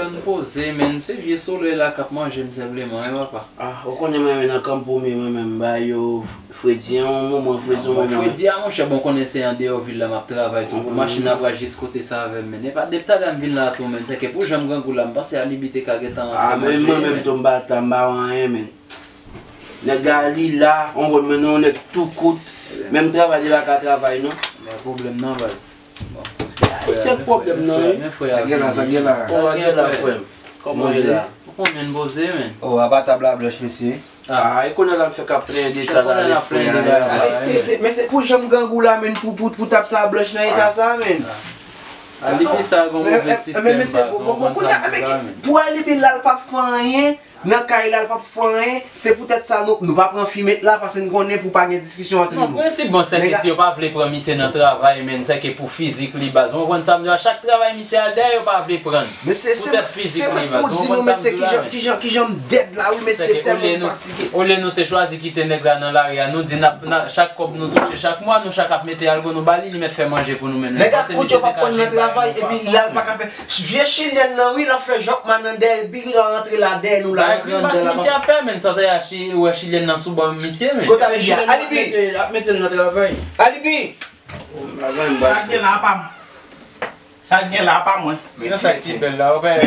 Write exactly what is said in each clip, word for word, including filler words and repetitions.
M poze, men se vye solèy la k ap manje m senpleman, wi, papa. Ah, ou konnen mwen menm nan kanm pou mwen, mwen menm, ba yo fredi yon moman, fredi yon moman. Fredi a, monchè, bon, konnen se andeyò vil la m ap travay tou, pou machin nan pral jis kote sa avè m, men. Epa, depi talè m vin la tou, men, sèke pou jan m grangou la, m panse Alibi te ka gentan fè manje, men. Ah, men mwen menm tou, m pa ta, m pa wè anyen, men. Nèg la li la, on bon men non, nèg tou kout. Menm travay li pa ka travay non. Men pwoblèm nan baz. Bon. Se pwoblèm nan wi. Men frè a gen la, sa gen la. Sa gen la frè m. Kòman w ye la? Ou konnen n poze men. Oh, aba tab la blanch mesye. Ah, e konnen l ap fè k ap plenyen de sa la. Konnen l ap plenyen de bagay sa. Men se pou janm grangou la men pou pou pou tab sa blanch nan eta sa men. Alibi sa gon move sistèm baz, ou konprann sa m di la men. Pou Alibi la l p ap fè anyen. Nan kay la, l p ap fè anyen, se poutèt sa nou, nou pa pran fi met la, paske n konnen pou pa gen diskisyon ant nou. Non, prensip bon, sèke si yo pa vle pran misye nan travay, men sèke pou fizik li baz. Ou konprann sa m di w la, chak travay misye al dèyè, yo pa vle pran l. Poutèt fizik li baz. Ou konprann sa m di w la men. Sèke olye nou, olye nou te chwazi kite nèg la nan lari a, nou di n ap, n ap, chak kòb nou touche chak mwa, nou chak ap mete algo nou ba li, li mèt fè manje pou nou men. Nèg ap koute yo p ap konn nan travay, epi la l pa ka fè. Vye chilyèn nan wi, l ap fè jòkman nan dèyè, bigi l ap rantre la dèyè nou la, rantre anndan la. Misye ap fè, men sa w te achte, ou wè chilyèn nan sou bò misye, men. Kote Alibi a? Alibi! Ap mete l nan travay. Alibi! Sa gen la pa m. Sa gen la pa mwen. Men sa ki bèl la, ou wè,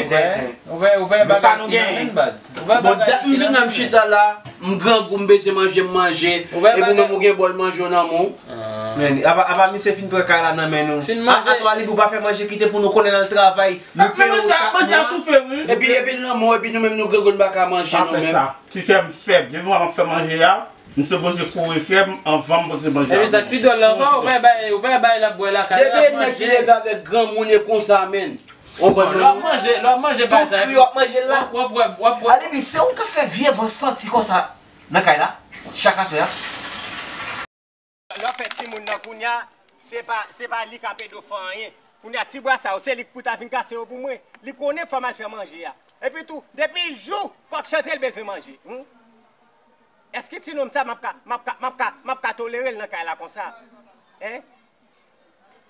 ou wè, ou wè bagay ki nan men baz. Ou wè bagay ki nan men. Bon, dat m vin la m chita la, m grangou, m bezwen manje, m manje. Epi ou menm ou gen bòl manje w nan men w. Men, apa, apa misye fin pran kay la nan men nou. Fin manje. Atò Alibi ou pa fè manje kite pou nou konnen l al travay. Nou peye w chak mwa. Epi, epi l nan men w, epi nou menm nou grangou n pa ka manje nou menm. Pa fè sa. Ti sè m fèb, depi m wè m ap fè manje a, m sipoze kouri fè m anvan m pote manje a. Epi sa k pi dwòl la ankò, ou pa bay, ou pa bay l ap bwè lakay la, l ap manje. Depi nèg ki leve avèk granmoun e konsa menn. Ou konprann mwen? Lè w ap manje, lè w ap manje bagay sa, w ap wè, w ap wè. Alibi, se ou k ap fè vye van santi konsa nan kay la, chak aswè a. Lè w fè timoun nan kounya, se pa, se pa li k ap ede w fè anyen. Kounya ti bwa sa yo, se li k pou ta vin kase yo pou mwen. Li konnen fò m al fè manje a. Epi tou, depi jou kòk chante l bezwen manje. Humm. Èske ti nonm sa m ap ka, m ap ka, m ap ka, m ap ka tolere l nan kay la konsa? Hein?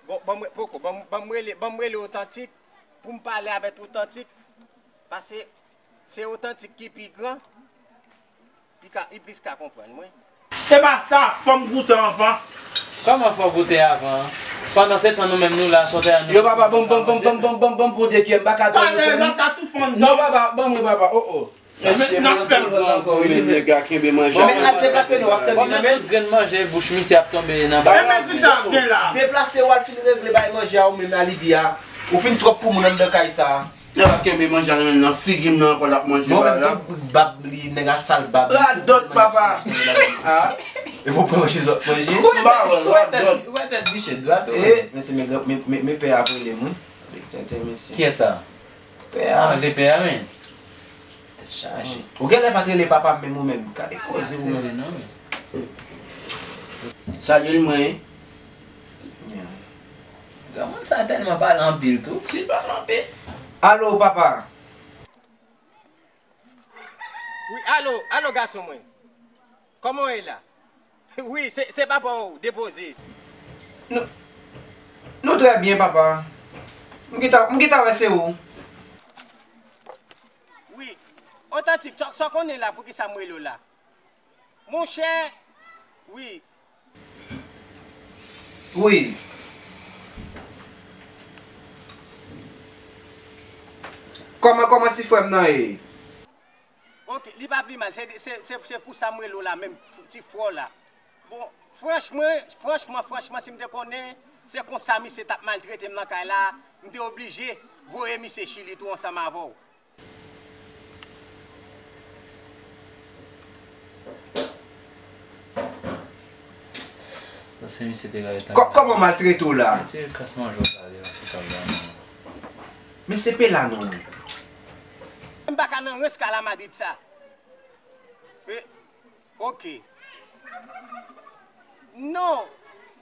Bon, ban m, poko, ban m, ban m rele, ban m rele Otantik pou m pale avèk Otantik. Paske se Otantik ki pi gran. Li ka, li plis ka konprann mwen. Se pa sa, fò m goute anvan. Kòman fò w goute avan? Pandan se tan nou menm nou la, sòtè a nou. Yo papa, ban m, ban m, ban m, ban m, ban m, ban m, ban m, Bondye kyè, m pa ka tann nou. Talè, m ap ka tou fann. Non papa, ban mwen papa, oh oh. Mesye, m ap fè l pran ankò wi, men nèg la kenbe manje a. Men al deplase nou, w ap tande nan men. Tout grenn manje, bouch misye ap tonbe nan bagay. Men men ki sa gen la. Deplase w al fin regle bay manje a ou menm Alibi a. Ou fin twòp pou moun anndan kay sa a. Yo ap kenbe manje a nan men l nan figi m nan ankò l ap manje bagay la. Mwen menm tou bab li nèg a sal bab li. Radòt papa. Ah. E pou pran manje zòt manje. M pa wè l radòt. Ou wè tèt biche dwat ou. Eh, men se men men men pè a ap rele m wi. Tenten mesye. Kiyès sa? Pè a. Ah, de pè a men. Tèt chaje. Ou genlè pa t rele papa m menm ou menm. Gade koze ou menm. Salye l mwen. Granmoun sa tèlman pale anpil tou. Si l pale anpil. Alo papa. Wi, alo, alo gason mwen. Kòman w ye la? Wi, se, se papa w depoze. Nou, nou trè byen papa. M gentan, m gentan wè se ou. Wi, Otantik, sa w konnen la poukisa m rele w la? Monchè, wi. Wi. Kòman, kòman ti frè m nan ye? Ok, li pa pi mal. Se, se, se, se pou sa m rele w la menm, ti frè w la. Bon, franchman, franchman, franchman, si m te konnen se konsa misye t ap maltrete m nan kay la, m te oblije voye misye Chili tou ansanm avè w. Paske misye te ka ret la. Kò-, kòman maltrete w la? Ti kras manje w sa li sou tab la non. Men se pe la non. M pa ka nan rans kalamadrid sa. E, ok. Non,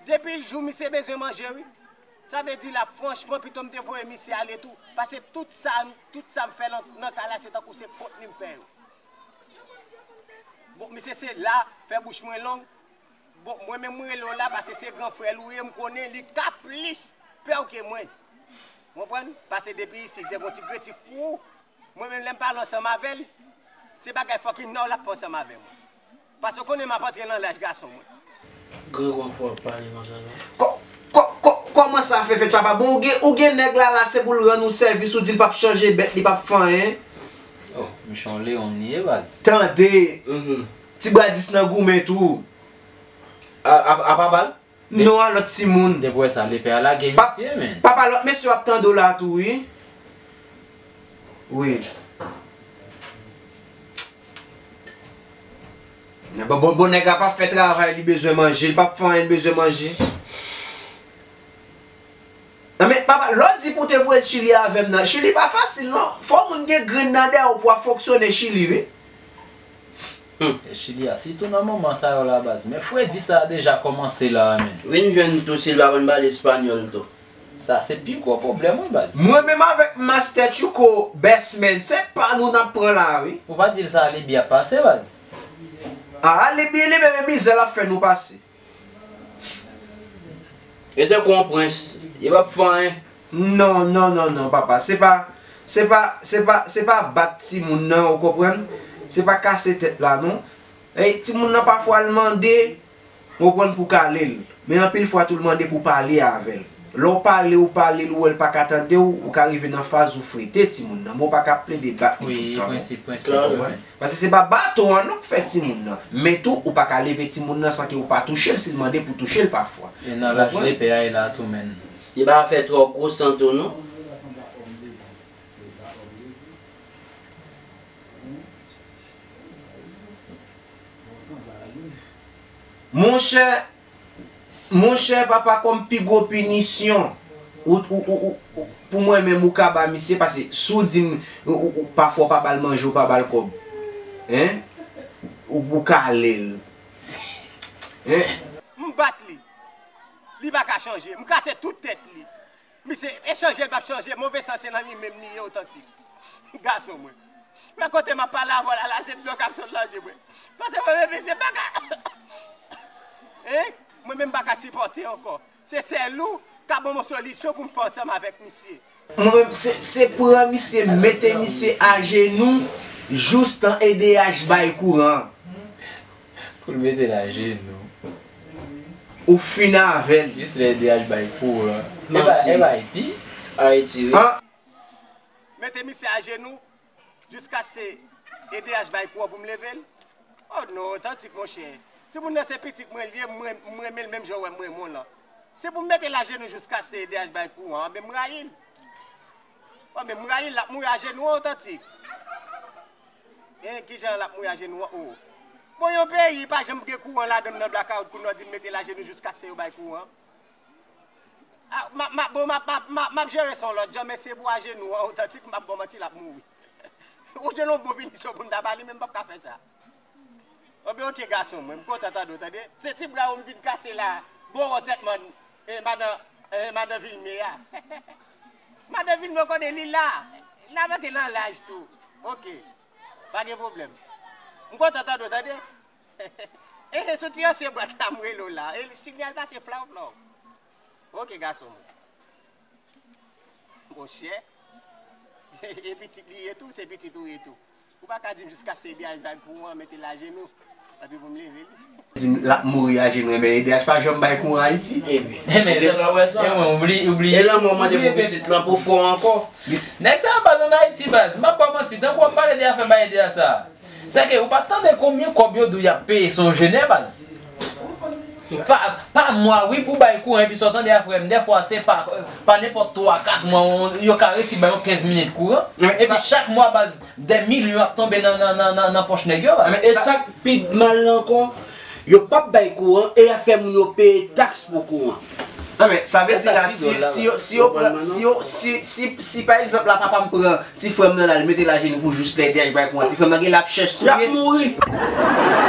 depi jou misye bezwen manje wi. Sa vle di la franchman pito m te voye misye ale tou. Paske tout sa, tout sa m fè nan, nan kay la se tankou se kont li m fè yo. Bon, misye se la, fè bouch mwen long. Bon, mwen menm mwen rele w la paske se gran frè l ou ye, m konnen li ka plis pè w ke mwen. Ou konprann? Paske depi isit, te gon ti kretif pou ou. Mwen menm lè m pale ansanm avè l, se bagay fucking nò l ap fè ansanm avè mwen. Paske w konnen m ap antre nan laj gason mwen. Grangou an fò ap pale konsa non. Kò- kò- kò- Kòman sa fè fèt papa? Bon, ou gen, ou gen nèg la la, se pou l rann ou sèvis, ou di l p ap chanje bèt, li p ap fè anyen. Oh, mechan leon li ye baz. Tande, ti bradis nan goumen tou. A, a, a papa l? Non, a lòt timoun. Depi w wè sa, lepè a lage misye, men. Papa lòt mesye w ap tande w la tou, wi. Wi. Bon, bon, bon nèg la p ap fè travay, li bezwen manje, li p ap fè anyen, li bezwen manje. Nan men, papa, lè w di pou w te voye Chili avè m nan, Chili pa fasil non. Fò moun gen grenn nan dèyè w pou w ap fonksyone Chili, wi. E Chili a, sitou nan moman sa yo la baz. Men fredi sa a deja kòmanse la, men. Vin jwenn tou si l pa konn pale espanyòl tou. Sa se pi gwo pwoblèm wi baz. Mwen menm avèk Master Tchouko best man, se pa nou n ap pran la wi. Ou pa di l sa a Libi ap pase baz. A Libi li menm e mizè l ap fè nou pase. E tankou yon prens, li p ap fè anyen. Non, non, non, non, papa, se pa, se pa, se pa, se pa bat timoun nan, ou konprann? Se pa kase tèt la, non. Ey, timoun nan pafwa l mande, ou konprann, pou kale l. Men anpil fwa tou l mande pou w pale avè l. Lè w pale, ou pale l, ou wè l pa ka tande w, ou ka rive nan faz ou frite timoun nan. Men w pa ka plede bat li tout tan non. Ou konprann? Paske se pa baton an non k fè timoun nan. Men tou, ou pa ka leve timoun nan san ke ou pa touche l si l mande pou touche l pafwa. E nan laj lepè a e la tou menn. Li pa fè twò kou san tou non. Monchè, Monchè papa kòm pi gwo pinisyon ou, ou, ou, ou, ou, pou mwen menm ou ka ba misye paske si w di m ou, ou, ou, pafwa w pa ba l manje ou pa ba l kòb en ou, ou kale l en. M bat li. Li pa ka chanje. M kase tout tèt li. Misye e chanje l p ap chanje, move san se nan li menm li ye otantik. Gason mwen. Men kote m ap pale avè w la la se dlo k ap sot nan je mwen. Paske mwen menm mesye m pa ka. Hein? Mwen menm m pa ka sipòte ankò. Se sèl ou ka ban m yon solisyon pou m fè ansanm avèk misye. Mwen menm se se pran misye mete misye ajenou jous tan EDH bay kouran. Pou l mete l ajenou. Ou fin avè l. Jis lè EDH bay kouran. E pa, e pa Ayiti? Ayiti wi. Ah. Mete misye ajenou jiskaske EDH bay kouran pou m leve l. Oh non, otantik monchè. Timoun nan se pitit mwen l ye, m renmen l menm jan w wè m renmen w lan. Se pou m mete l ajenou jiskaske EDH bay kouran an, men m rayi l. Bon, men m rayi l, l ap mouri ajenou an otantik. Hein, kijan l ap mouri ajenou an? Oh. Bon, yon peyi pa janm gen kouran ladan l nan blakawout kounye a w di l mete l ajenou jiskaske yo bay kouran. Ah, m ap, m ap, bon, m ap, m ap, m ap, m ap jere sa yon lòt jan, men se pou ajenou an otantik, m p ap ba w manti, l ap mouri. Ou jwenn yon bon pinisyon pou m ta ba li, men m p ap ka fè sa. Bon, ben, oke, gason mwen, m kontan tande w, tande. Se ti bra w m vin kase la, bò wò tèt man, eh, madan, eh, madan Vilme a. Madan Vilme, w konnen li la. N ap antre nan laj tou. Oke. Pa gen pwoblèm. M kontan tande w, tande. E, e soti ansyen bwat la m rele w la. E sinyal pase flaw flaw. Oke, gason mwen. Monchè. E pitit li ye tou, se pitit ou ye tou. Ou pa ka di m jiskaske EDH bay kouran, mete l ajenou. Epi pou m leve li. Di m l ap mouri ajenou, enben EDH pa janm bay kouran Ayiti. Ebyen, ou gentan wè sa. E mwen, oubli, oubli. E lanmò mande pou pitit lan pou fò ankò. Nèg sa yo baz ann Ayiti baz, m p ap ba w manti, tankou w ap pale de afè bay EDH sa. Sèke ou pa tande konbyen kòb yo di w y ap peye se yon jenè baz. Pa, pa mwa wi pou bay kouran epi sa w tande a frè m, dèfwa se pa, pa nenpòt twa, kat mwa yo ka resi bay yon kenz minit kouran. Epi chak mwa baz, dè milyon ap tonbe nan, nan, nan, nan, nan pòch nèg yo baz. E sa k pi mal la ankò, yo p ap bay kouran e y ap fè moun yo peye taks pou kouran. Non men, sa vle di la, si, si, si yo pran, si yo, si, si, si pa egzanp la papa m pran ti frè m nan la, li mete l ajenou pou jis lè EDH bay kouran, ti frè m nan gen l ap chèch sou pye. L ap mouri.